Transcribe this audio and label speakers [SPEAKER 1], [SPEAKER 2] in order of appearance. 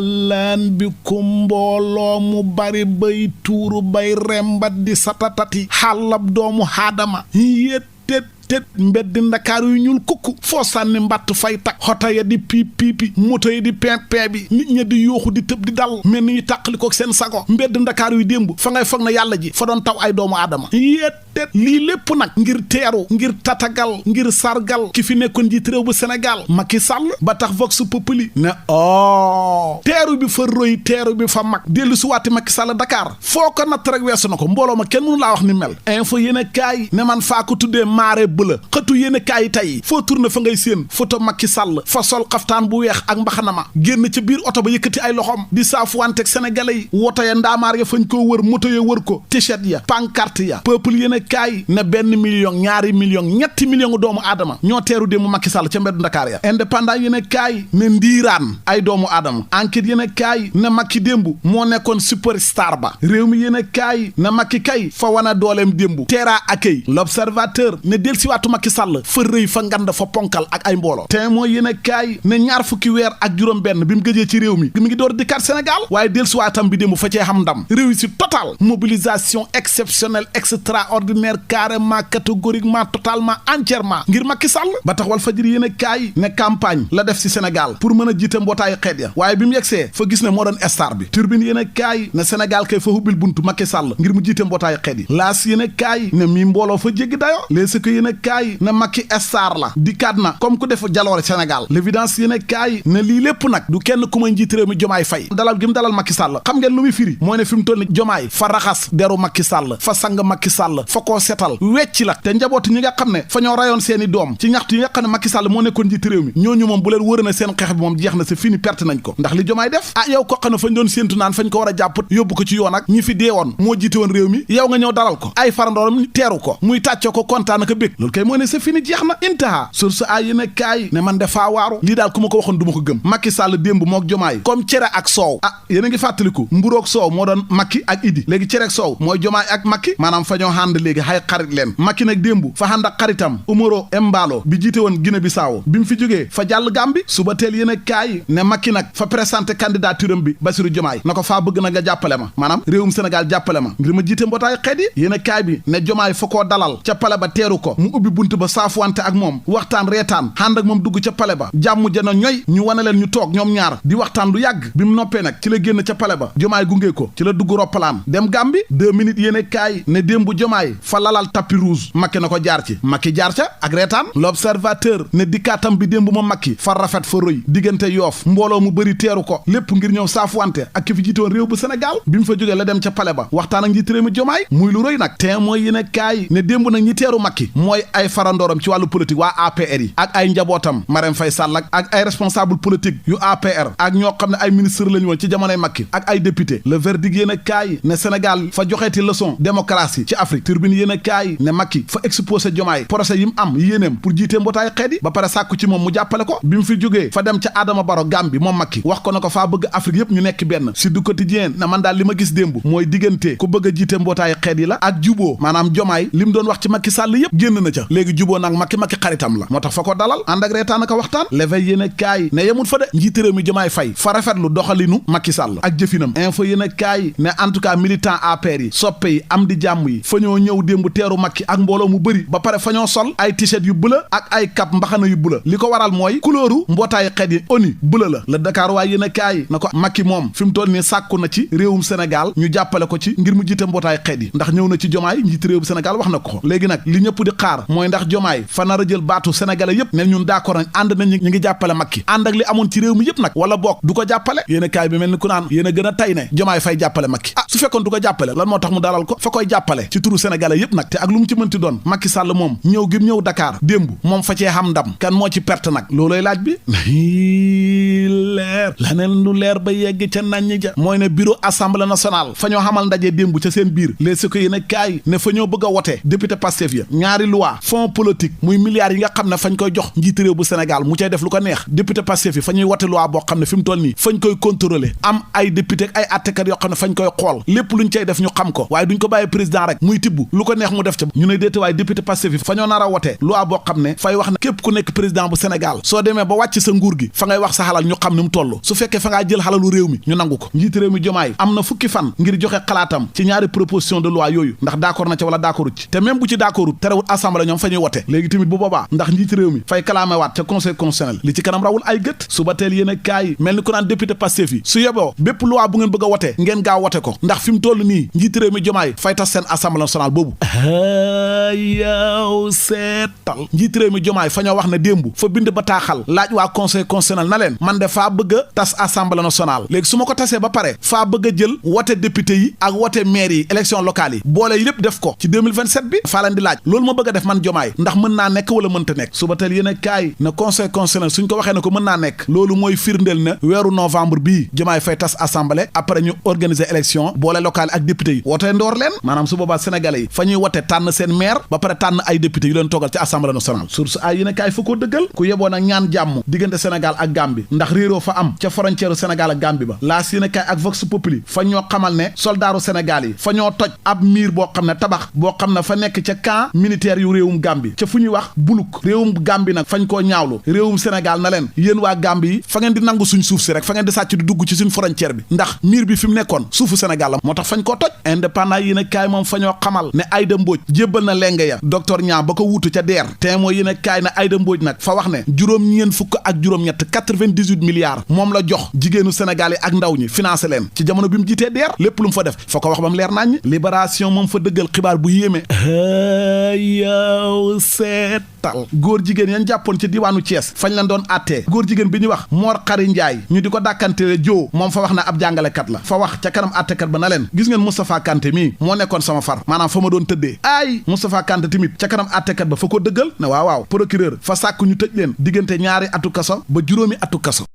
[SPEAKER 1] lan bi ku mbooloo mu bari bay tuuru bay rembat di satatati xàllab doomu haadama yét tét mbeddi ndakaar yu ñuul kukku foo sànni mbatt fay tak xota ya di piip piipi moto yi di pimp bi nit ña di yuuxu di tëb di dal mel ni ñu tàqali ko seen sago mbedd ndakaar yu démb fa ngay foog na yàlla ji fa doon taw ay doomu aadama yéet lii lépp nag ngir teeru ngir tatagal ngir sargal ki fi nekkoon njiit réew bu Sénégal Macky Sall ba tax Vox Populi ne teeru bi fa roy teeru bi fa mag dellu si waati Macky Sall Dakar foo ko natt rek weesu na ko mbooloo ma kenn mënu laa wax ni mel info yéen a kaay ne man faa ko tuddee maare bëla xëtu yéen a kaay tey foo tourné fa ngay séen photo Macky Sall fa sol xaftaan bu weex ak mbaxana ma génn ca biir oto ba yëkkati ay loxom di saafuwanteeg sénégalais yi woto ya ndaamaar ya fañ koo wër moto ya wër ko t-shirt ya pancarte ya peuple yéen a kaay ne 1 million 2 million 3 million doomu aadama ñoo teeru démb Macky Sall ca mbeddu Dakar ya indépendant yéen a kaay ne ndiiraan ay doomu aadama enquête yéen a kaay ne Macky démb moo nekkoon superstar ba réew mi yéen a kaay ne Macky kay fa wana dooleem démb teera accueil l'observateur ne del si waatu Macky Sall fa rëy fa ngand fa ponkal ak ay mbooloo te mooy yéen a kaay ne 2 fukki weer ak juróom benn bi mu gëjee ci réew mi ngi door dikkaat Sénégal waaye del si waatam bi démb fa cee xam ndam réussite totale mobilisation exceptionnelle extraordinaire carrément catégoriquement totalement entièrement ngir Macky Sall ba tax wal fajiri yéen a kaay ne campagne la def ci Sénégal pour mën a jiite mbootaayu xeet ya waaye bi mu yegsee fa gis ne moo doon star bi turbine yéen a kaay ne Sénégal kay fa hubbil buntu Macky Sall ngir mu jiite mbootaayu xeet yi laas yéen a kaay ne mii mbooloo fa jéggi dayo léegi ko yéen a kaay ne Macky star la dikkaat na comme ku def jaloore Sénégal l'évidence yéen a kaay ne lii lépp nag du kenn ku may njiit réew mi Jomaay Fay dalal gi mu dalal Macky Sall xam ngeen lu muy firi mooy ne fi mu toll ni Jomaay fa raxas deru Macky Sall fa sang Macky Sall fa koo setal wecci la te njabooti ñi nga xam ne fa ñoo rayoon seeni doom ci ñaxtu yi nga xam ne Macky Sall moo nekkoon njiit réew mi ñooñu moom bu leen wóor na seen xeex bi moom jeex na c'est fini perte nañ ko ndax li Jomaay def yow ko xam ne fañ doon séentu naan fañ ko war a jàpp yóbbu ko ci yoon ak ñi fi dee woon moo jiite woon réew mi yow nga ñëw dalal ko ay farandooram teeru ko muy tàccoo ko kontaan ak a bég loolu kay moo ne c'est fini jeex na intaha source a yéen a kaay ne man defaa waaru lii daal ku ma ko waxoon du ma ko gëm Macky Sall démb mook Jomaay comme cere ak soow yéen a ngi fàttaliku mburoog soow moo doon Macky ak Idi léegi cere ak soow mooy Jomaay ak Macky maanaam fa ñoo ànd léegi xay xarit leen Macky nag démb fa ànd ak xaritam Umaro Embalo bi jiite woon Guinée Bissau bi mu fi jógee fa jàll Gambie suba teel yéen a kaay ne Macky nag fa présenté candidature am bi Bassirou Diomaye na ko faa bëgg na nga jàppale ma maanaam réewum Sénégal jàppale ma ngir ma jiite mbootaayu xeet yi yéen a kaay bi ne Diomaye fa koo dalal ca pale ba teeru ko mu ubbi bunt ba saafuwante ak moom waxtaan reetaan ànd ak moom dugg ca pale ba jàmm jana ñoy ñu wane leen ñu toog ñoom ñaar di waxtaan lu yàgg bi mu noppee nag ci la génn ca pale ba Diomaye gunge ko ci la dugg roppalaan dem Gambie 2 minutes yéen a kaay ne démb Diomaye fa lalal tapis rouge Macky na ko jaar ci Macky jaar ca ak reetaan l'observateur ne dikkaatam bi démb ma Macky fa rafet fa rëy diggante Yoof mbooloo mu bëri teeru ko lépp ngir ñëw saafuwante ak ki fi jiite woon réew bu Sénégal bi mu fa jógee la dem ca pale ba waxtaan ak njiit réew mi Diomaye muy lu rëy nag te mooy yéen a kaay ne démb nag ñi teeru Macky mooy ay farandooram ci wàllu politique waa APR yi ak ay njabootam Marème Faye Sall ak ay responsable politique yu APR ak ñoo xam ne ay ministre lañu woon ci jamonoy Macky ak ay député le verdict yéen a kaay ne Sénégal fa joxeeti leçon démocratie ci Afrique turbine yéen a kaay ne Macky fa exposé Diomaye procès yi mu am yéeneem pour jiite mbootaay xeet yi ba pare sàkku ci moom mu jàppale ko bi mu fi jógee fa dem ca Adama Barrow Gambie moom Macky wax ko na ko faa bëgg Afrique yëpp ñu nekk benn si du quotidien na man daal li ma gis démb mooy diggante ku bëgg a jiite mbootaay xeet yi la ak juboo maanaam Diomaye li mu doon wax ci Macky Sall yëpp génn na ca léegi juboo nag Macky xaritam la moo tax fa ko dalal ànd ak reetaan ak waxtaan l'éveil yéen a kaay ne yemul fa de njiit réew mi Diomaye Faye fa rafetlu doxalinu Macky Sall ak jëfinam info yéen a kaay ne en tout cas militant APR yi soppe yi am di jàmm yi fa ñoo ñëw démb teeru Macky ak mbooloo mu bëri ba pare fa ñoo sol ay t-shirt yu bula ak ay cap mbaxana yu bula li ko waral mooy couleuru mbootaayu xeet yi ONU bula la Dakar waaye yéen a kaay na ko Macky moom fi mu toll nii sàkku na ci réewum Sénégal ñu jàppale ko ci ngir mu jiite mbootaayu xeet yi ndax ñëw na ci Diomaye njiit réewum Sénégal wax na ko léegi nag li ñëpp di xaar mooy ndax Diomaye fa nar a jël baatu sénégalais yëpp ne ñun d'accord nañ ànd nañ ñu ngi jàppale Macky ànd ak li amoon ci réew mi yëpp nag wala boog du ko jàppale yéen a kaay bi mel ni ku naan yéen a gën a tay ne Diomaye Fay jàppale Macky su fekkoon du ko jàppale lan moo tax mu dalal ko fa koy jàppale ci turu sénégalais yëpp nag te ak lu mu ci mënti doon Macky Sall moom ñëw gi ñëw Dakar démb moom fa cee xam ndam kan moo ci perte nag looloy laaj bi leer laneen lu leer ba yegg ca nañ ja mooy ne bureau assemblée nationale fa ñoo xamal ndaje démb ca seen biir les si ko yéen a kaay ne fa ñoo bëgg a wote député Pastef ya ñaari loi fonds politique muy milliards yi nga xam ne fañ koy jox njiiti réew bu Sénégal mu cay def lu ko neex député Pastef yi fa ñuy wote loi boo xam ne fi mu toll nii fañ koy contrôler am ay député ak ay attekat yoo xam ne fañ koy xool lépp luñ cay def ñu xam ko waaye duñ ko bàyyi président rek muy tibb lu ko neex mu def ca ñu ne déete waaye député Pastef yi fa ñoo nar a wote loi boo xam ne fay wax ne képp ku nekk président bu Sénégal soo demee ba wàcc sa nguur gi fa ngay wax sa xalal ñu xam ni mu toll su fekkee fa ngaa jël xalalu réew mi ñu nangu ko njiiti réew mi Jomaay am na fukki fan ngir joxe xalaatam ci ñaari proposition de loi yooyu ndax d'accord na ca wala d'accordut ci te même bu ci d'accordut terewul assemblée ñoom fa ñuy wote léegi tamit bu boobaa ndax njiiti réew mi fay kalaame waat ca conseil constitutionnel li ci kanam rawul ay gët suba teel yéen a kaay mel ni ko naan député Pastef yi su yeboo bépp loi bu ngeen bëgg a wote ngeen gaaw wote ko ndax fi mu toll nii njiiti réew mi Jomaay fay tas seen assemblée nationale boobu yow seetal njiiti réew mi Jomaay fa ñoo wax ne démb fa bind bataaxal laaj waa conseil constitutionnel na leen man de faa bëgg a tas assemblée nationale léegi su ma ko tasee ba pare faa bëgg a jël wote député yi ak wote maire yi élection locale yi boole lépp def ko ci 2027 bi faa leen di laaj loolu ma bëgg a def man Jomaay ndax mën naa nekk wala mënta nekk suba teel yéen a kaay na conseil constitutionnel suñ ko waxee ne ko mën naa nekk loolu mooy firndeel na weeru novembre bii Jomaay fay tas assemblée après ñu organiser élection boole locale ak député yi wote ndoor leen maanaam su boobaa sénégalais yi fa ñuy wote tànn seen maire ba pare tànn ay député yu leen toogal ci assemblée nationale source ay yéen a kaay fa koo dëggal ku yeboon ak ñaan jàmm diggante Sénégal ak Gambie ndax réeroo fa am ca frontière Sénégal ak Gambie ba laas yéen a kaay ak Vox Populi fa ñoo xamal ne soldaaru Sénégal yi fa ñoo toj ab miir boo xam ne tabax boo xam ne fa nekk ca camp militaire yu réewum Gambie ca fu ñuy wax buluk réewum Gambie nag fañ koo ñaawlu réewum Sénégal na leen yéen waa Gambie yi fa ngeen di nangu suñ suuf si rek fa ngeen di sàcc di dugg ci suñ frontière bi ndax miir bi fi mu nekkoon suufu Sénégal la moo tax fañ koo toj indépendant yéen a kaay moom fa ñoo xamal ne Aïda Mbodj jébbal na lenge ya docteur Niang ba ko wuutu ca DER te mooy yéen a kaay na Aïda Mbodj nag fa wax ne juróom-ñeen fukk ak juróom-ñett 98 milliards moom la jox jigéenu Sénégal yi ak ndaw ñi financé leen ci jamono bi mu jiitee DER lépp lu mu fa def fa ko wax ba mu leer nañ libération moom fa dëggal xibaar bu yéeme yow seetal góor jigéen yan jàppoon ci diwaanu Thiès fañ leen doon attee góor jigéen bi ñuy wax Mor Xari Njaay ñu di ko dàkkantele joo moom fa wax na ab jàngalekat la fa wax ca kanam attekat ba na leen gis ngeen Moustapha Kanté mii moo nekkoon sama far maanaam fa ma doon tëddee ay Moustapha Kanté tamit ca kanam attekat ba fa ko dëggal ne waaw procureur fa sàkk ñu tëj leen diggante ñaari atu kaso ba juróomi atu kaso